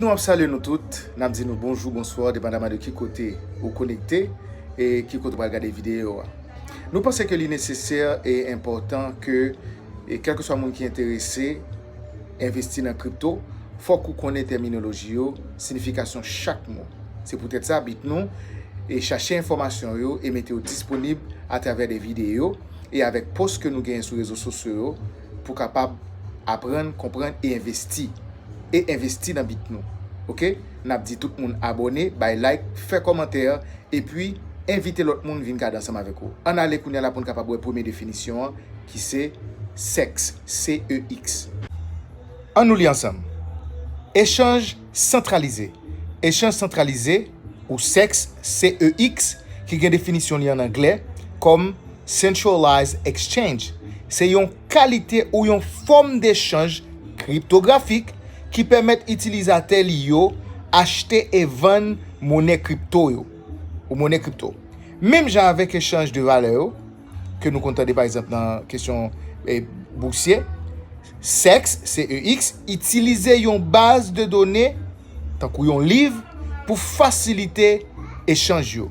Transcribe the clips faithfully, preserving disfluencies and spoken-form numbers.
Nou ap salye nou tout, n ap di nou bonjou, bonswa, depandaman de ki kote ou konekte e ki kote ou pral gade videyo a. Nou panse ke li nesesè e enpòtan ke, e kèlkeswa moun ki enterese envesti nan kripto, fòk ou konnen tèminoloji yo, siyifikasyon chak mo. Se poutèt sa, Bit Nou e chache enfòmasyon yo e mete yo disponib atravè de videyo e avèk post ke nou genyen sou rezo sosyo yo pou kapab aprann, konprann e envesti. E envesti nan Bit Nou. Oke? N ap di tout moun abòne, bay like, fè kòmantè, epi envite lòt moun vin gade ansanm avèk ou. Ann ale kounye a la pou n kapab wè premye definisyon an, ki se sex, C E X. Ann nou li ansanm. Echanj santralize. Echanj santralize, ou sex, C E X, ki gen definisyon li an anglè kòm centralized exchange, se yon kalite ou yon fòm dechanj kriptografik ki pèmèt itilizatè li yo achte e vann monnen kripto yo, ou monnen kripto. Menm jan avèk echanj de valè yo, ke nou konn tande pa egzanp nan kesyon e, bousye, sex, C E X, itilize yon baz de done, tankou yon liv, pou fasilite echanj yo.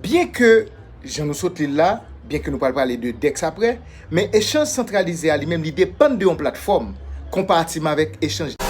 Byenke, jan nou sot li l la, byenke nou pral pale de dex apre, men echanj santralize a li menm li depann de yon platfòm, konparativman avèk echanj